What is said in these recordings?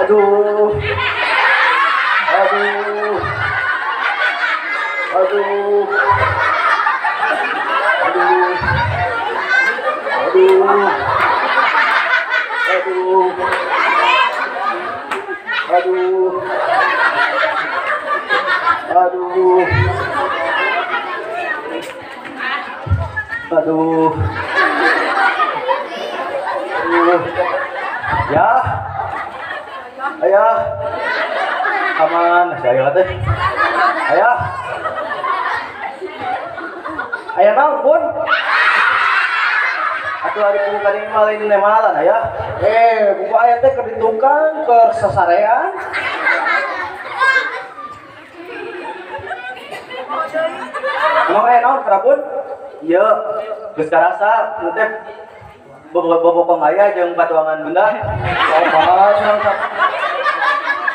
Aduh. Aduh. Aduh. Aduh. Aduh. Aduh. Aduh. Aduh. Aduh. Aduh. Ya. Ayah. Aman, saya teh. Ayah. Aya naon, Bun? Atuh ari buku kadang mah lain nemalan, ayah. Eh, buku aya teh keur di tukang, keur sasarean. Emang aya naon keur, Bun? Iya, geus karasa teh bobokong ayah jeung patuangan bunda. Oh, senang.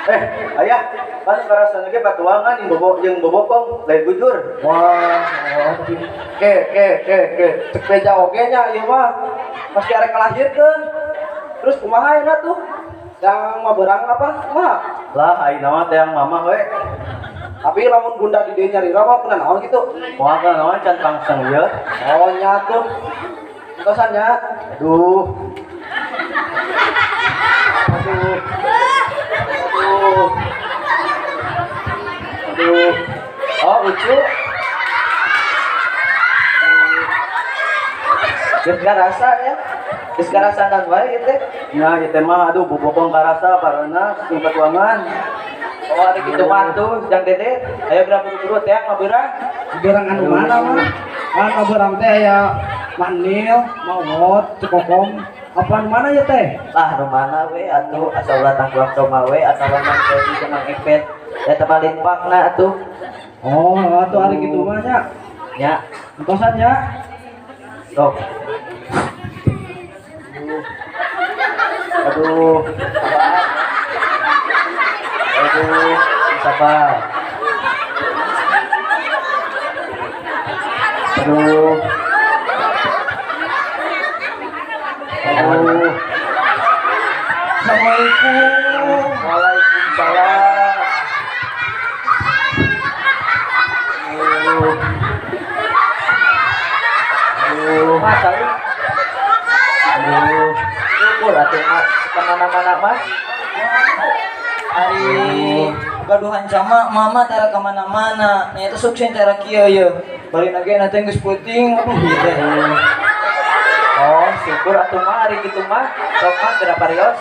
Eh, ayah, kan karasa ge patuangan jeung bobok jeung bobokong lain bujur. Wah, oh, tapi ke ke ke ke cek beja oge nya ieu mah pasti arek kalahirkeun. Terus kumaha ayeuna tuh? Yang mah berang apa? Kumaha? Lah, ayeuna mah teh yang mamah we. Tapi lamun bunda di dieu nyarira mah kuna naon kitu? Moal kana naon can pangseng ieu. Oh nya tuh. Entosan nya. Aduh. Aduh. Aduh. Aduh. Oh, lucu. Geus karasa ya. Geus karasa nang wae ieu teh. Nya ieu teh mah aduh bobokong karasa parana jeung patuangan. Oh, ada gitu mah tuh, Jang Dede. Ayo geura buru-buru teh mah beurang. Beurang anu mana mah? Mana beurang teh aya Manil, Mawot, Cekokom. Apa anu mana ya teh? Lah anu mana we atuh asal ulah tangguang doma we atawa Mang Teddy jeung Mang Epet. Eta mah limpakna atuh. Oh, atuh ari kitu mah nya. Nya, Entosan nya. sok. Aduh. Aduh, sabar. Aduh. Aduh. Assalamualaikum. Waalaikumsalam. Aduh. Aduh. Mah kali Aduh. syukur atuh mah kemana-mana mah. Ari gaduhan sama mama tara kemana-mana. Nya itu sukses tara kieu ye. Bari nage na teh geus peuting. Aduh ieu teh. Oh, syukur atuh mah ari kitu mah. Sok mah geura parios.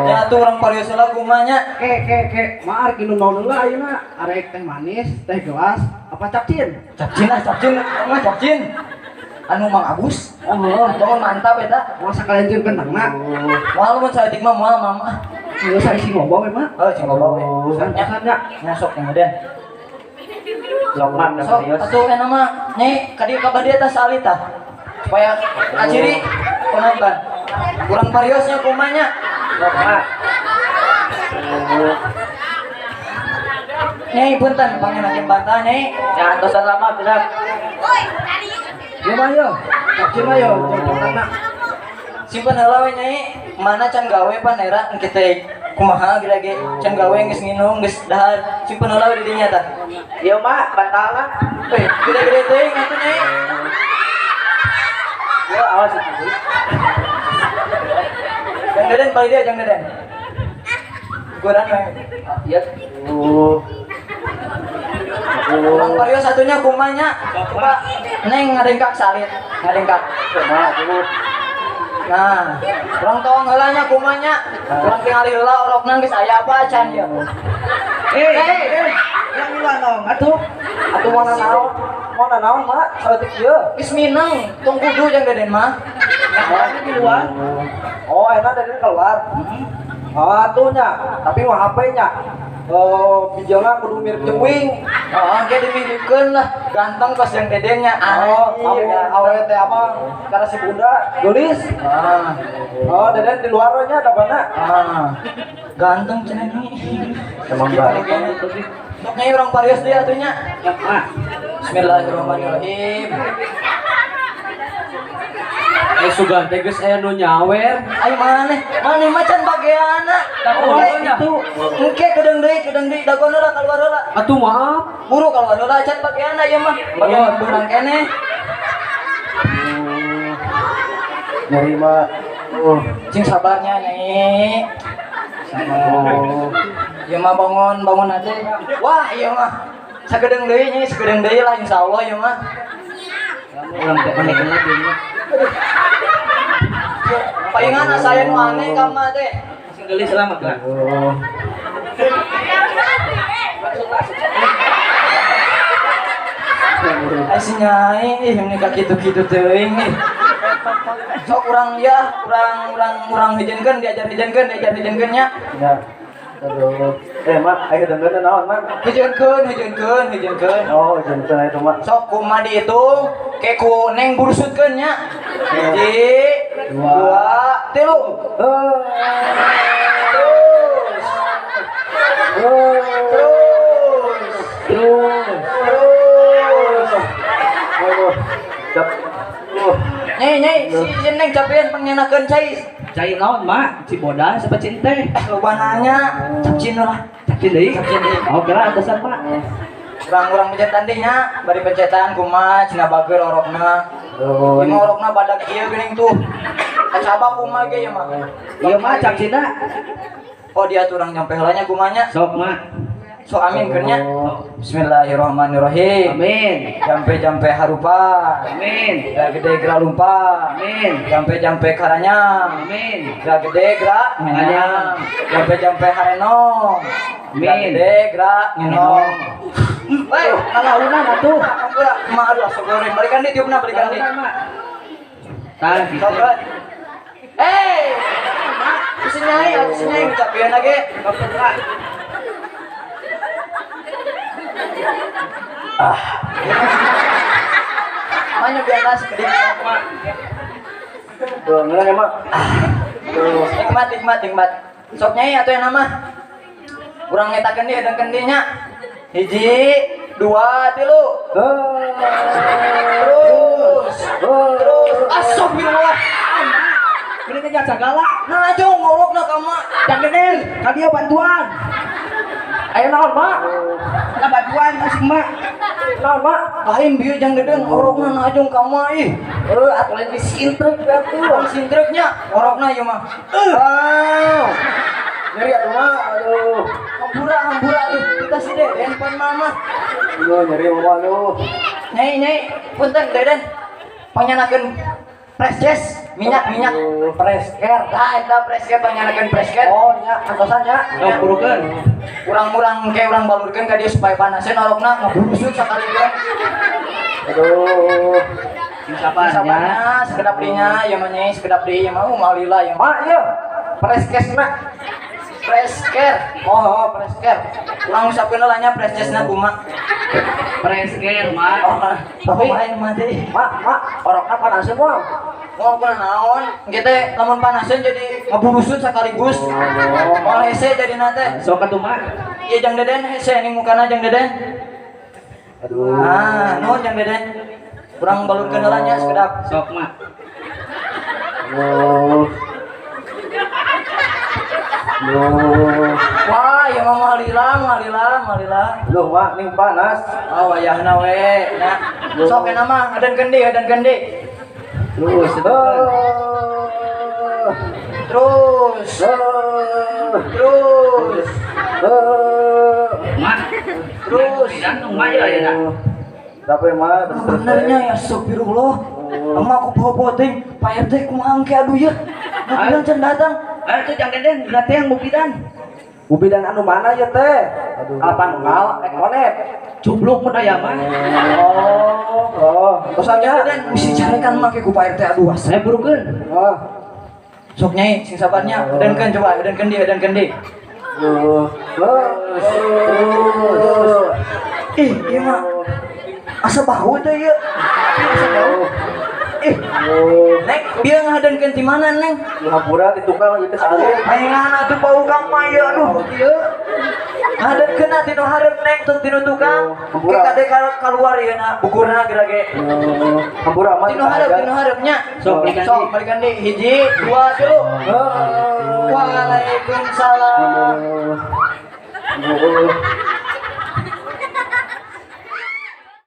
Nya atuh urang parios heula kumaha nya. Ke ke ke, mah arek minum naon heula ayeuna? Arek teh manis, teh gelas, apa capcin? Capcin ah, capcin. Mah capcin. Anu Mang Agus. Oh, heuh. Bangun mantap eta. Moal sakalian jeung kentangna. Moal mun saeutik mah moal mama. Geus isi ngobong we mah. Oh, sing loba we. Entosan nya. Nya sok yang kemudian. Sok mah geura Sok parios. atuh eta mah nyai ka dieu ka badieu tah salit tah. Supaya kaciri penonton. Kurang pariosnya kumaha nya. Sok mah. Nyai punten pangeun bantah nyai. Nya antosan lama geura. Ieu mah yeuh, capcin mah yeuh, jeung kentangna. Simpen heula we nyai, mana can gawe pan era engke teh kumaha geura ge can gawe geus nginum geus dahar. Simpen heula we di dinya tah. Ieu mah bantalna. Weh, gede-gede teuing atuh nyai. Ieu awas atuh. Jang Deden balik dia Jang Deden. Ukuran we. Iya. Aduh. Aduh. Urang parios satunya kumaha nya. Coba neng ngadengkak salit, ngadengkak. Kumaha aduh. Nah, urang tong heula nya kumaha nya. Urang tingali heula orokna geus aya apa acan ieu. Eh, eh, eh, yang miluan dong, atuh. Atuh mau nanaon? Mau nanaon, Mak? Saeutik ieu. Geus mineng, tong kudu Jang Deden mah. Nah, ini miluan. Oh, enak Deden keluar. Oh, atuh nya, tapi mah HP nya. Oh, bijalna kudu mirip jeung wing. Oh, ge dimiripkeun lah, ganteng pas Jang Dedennya. Oh, Anjir, kamu ganteng. awewe teh apa? Karena si bunda geulis. Ah. Oh, Deden di luar nya ada mana? Ah. Ganteng cenah nih. Emang ganteng itu sih. Sok nyai urang parios deui atuh nya. Nah, Bismillahirrahmanirrahim. Eh sugan teh geus aya nu nyawer. Ayo maneh, maneh mah can bageana. Oh, Engke itu. Engke kedeung deui dagoan heula kaluar heula. Atuh maaf. Buru kaluar heula can bageana ieu mah. Bagian Oh. beurang keneh. Nyeri mah. Oh. Cing sabarnya Nyai. Oh. Ieu mah bangun bangun aja. Wah, ieu mah sagedeung deui Nyai, sagedeung deui lah insyaallah ieu mah. Urang teh panik lagi. Palingan asa nu aneh ka mah teh. Sing geulis selamat lah. Oh. Ai si Nyai ih ini ka kitu-kitu teuing ih. Sok urang ya, urang urang urang hijenkeun diajar hijenkeun diajar hijenkeun nya. Ya. Aduh. Eh, Mak, ayo dengerin naon, Mak? Hijenkeun, hijenkeun, hijenkeun. Oh, jenten itu, Mak. Sok kumaha dihitung, ke ku neng burusutkeun nya. Hiji, dua, tilu. Terus. Terus. Terus. Terus. Aduh. Cap. Nyai, nyai, si neng capean pangnyanakeun cai. Cai naon, Mak? Cibodas apa cinte? Loba nanya, capcin lah. Capcin deui. Capcin deui. Oh, kira atasan, Mak. Urang-urang pencetan deui nya, bari pencetan kumaha cenah bager orokna. Aduh. Ieu mah orokna badag ieu geuning tuh. Kacaba kumaha ge ieu mah. Ieu mah capcinna. Oh, dia tuh urang nyampe heula nya kumaha nya. Sok, Mak. Sok amin keur nya. Bismillahirrahmanirrahim. Amin. Jampe-jampe harupa. Amin. Geura gede geura lumpa. Amin. Jampe-jampe karanyang. Amin. Geura gede geura ngenyang. Jampe-jampe harenong. Geura Amin. gede geura ngenong. Weh, Kalaunan atuh. Ampura, mak aduh asa goreng. Balikan deui tiupna, balikan deui. Kalaunan, Mak. Tah gitu. Sok, eh. Hey! Si Nyai, atuh si Nyai ngucapkeun lagi. Ah. Mana biasa sekedip Mak. Tuh, ngeunah ya, Mak. Tuh, nikmat nikmat nikmat. Sok Nyai atuh yang nama. Urang ngetakeun deui edengkeun deui nya. Hiji, dua, tilu. Terus. Terus. Astagfirullah. Beli ke jasa galak. Nah, jong ngolokna ka mak. Jang gede, ka dia bantuan. Ayo naon, Mak? Lah bantuan kasih Mak. Naon, Mak? Lain bieu jang gede ngorokna najong ka mak ih. Heuh, atuh lain disintrek atuh. Urang sintreknya ngorokna ieu mah. Ah. Nyeri atuh, Mak. Aduh. Hampura hampura tuh. Kita si Deden pan mama. Aduh, nyeri mama aduh. Nyai nyai, punten Deden. Pangnyanakeun press minyak minyak Press care. Lah eta press care pangnyanakeun press care. Oh, nya antosan nya. Oh, burukeun. Urang-urang ke urang balurkeun ka dieu supaya panaseun orokna ngaburusut sakali ge. Aduh. Sing sabarnya. Sabarnya sekedap deui nya ieu mah nyai sekedap deui ieu mah malila ieu mah. Mak, ieu. Press case na. Press care. Oh, oh, press care. Urang usapkeun heula nya press case-na kumaha. Press care, Mak. Oh, tapi lain mah teh. Mak, mak, orokna panaseun moal. Moal kuna naon? Engke teh lamun panaseun jadi ngaburusut sekaligus. Moal hese jadina teh. Sok atuh, Mak. Ieu Jang Deden hese ning mukana Jang Deden. Aduh. Ah, nuhun Jang Deden. Urang balurkeun heula nya sekedap. Sok, Mak. Aduh. Aduh. Wah, ieu mah malila, malila, malila. Aduh, Mak, ning panas. Oh, wayahna we. Nya. Sok enak mah, adan kendi, adan kendi. Terus. Terus. Terus. Mak. Terus. Bidan dong, Mak ya ya. Tapi Mak, terus terus. Benernya ya astagfirullah. Emak aku bawa teuing, Pak RT kumaha engke aduh ya. Bidan can datang. Ayo tuh Jang Deden, berarti yang bubidan. Bubidan anu mana ya teh? Aduh. Alapan ngal, ekonet. Cubluk mun aya mah. Oh, oh. Tosannya. Deden mesti carekan make ku Pak RT aduh asa. Saya burukeun. Oh. Sok nyai sing sabarnya, edankeun coba, edankeun deui, edankeun deui. Aduh. Terus. Ih, ieu mah asa bau teh ieu. Asa bau. Ih, Oh, Neng, bieu ngahadeunkeun ti mana, Neng? nu hampura di tukang ieu teh salah. Maingan atuh bau kang mah ieu aduh. Ngahadeunkeun ti nu hareup Neng teu ti nu tukang. Hampura. Kade kaluar ieu na bukurna geura ge. Oh, hampura mah. Ti nu hareup, ti nu hareup nya. Sok, balikan Sok, deui. balikan deui. Hiji, dua, tilu. Waalaikumsalam. Oh.